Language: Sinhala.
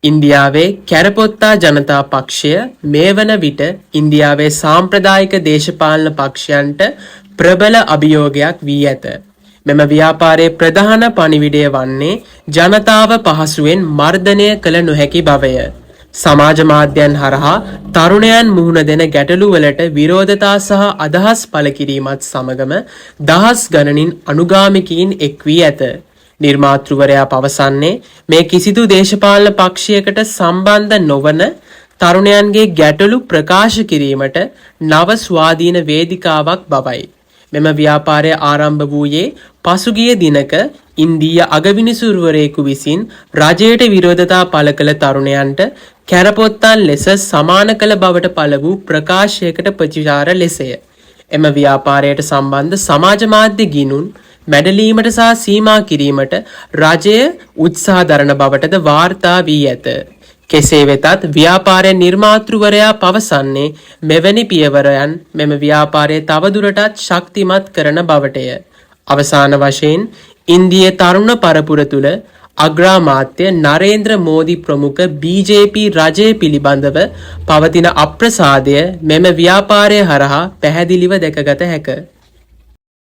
ඉන්දියාවේ කැරපොත්තා ජනතා පක්ෂය මේ වන විට ඉන්දියාවේ සාම්ප්‍රදායික දේශපාලන පක්ෂයන්ට ප්‍රබල අභියෝගයක් වී ඇත. මෙම ව්‍යාපාරයේ ප්‍රධාන පණිවිඩය වන්නේ ජනතාව පහසුවෙන් මර්ධනය කළ නොහැකි බවය. සමාජ මාධ්‍යයන් හරහා තරුණයන් මුහුණ දෙන ගැටලුවලට විරෝධතා සහ අදහස් පළ කිරීමත් සමගම දහස් ගණනින් අනුගාමිකයින් එක් වී ඇත. නිර්මාතෘවරයා පවසන්නේ මේ කිසිදු දේශපාලන පක්ෂයකට සම්බන්ධ නොවන තරුණයන්ගේ ගැටලු ප්‍රකාශ කිරීමට නව ස්වාධීන වේදිකාවක් බවයි. මෙම ව්‍යාපාරය ආරම්භ වූයේ පසුගිය දිනක ඉන්දීය අගවිනිසුරුවරයෙකු විසින් රජයට විරෝධතා පළ කළ තරුණයන්ට කැරපොත්තන් ලෙස සමාන කළ බවට පළ වූ ප්‍රකාශයකට ප්‍රතිචාර ලෙසය. එම ව්‍යාපාරයට සම්බන්ධ සමාජ මාධ්‍ය ගිණුම් මැඩලීමට සහ සීමා කිරීමට රජය උත්සාහ දරන බවටද වාර්තා වී ඇත. කෙසේ වෙතත් ව්‍යාපාරය නිර්මාතෘවරයා පවසන්නේ මෙවැනි පියවරයන් මෙම ව්‍යාපාරය තවදුරටත් ශක්තිමත් කරන බවටය. අවසාන වශයෙන් ඉන්දීය තරුණ පරපුර තුළ අග්‍රාමාත්‍ය නරේන්ද්‍ර මෝදි ප්‍රමුඛ BJP රජය පිළිබඳව පවතින අප්‍රසාදය මෙම ව්‍යාපාරය හරහා පැහැදිලිව දැකගත හැක.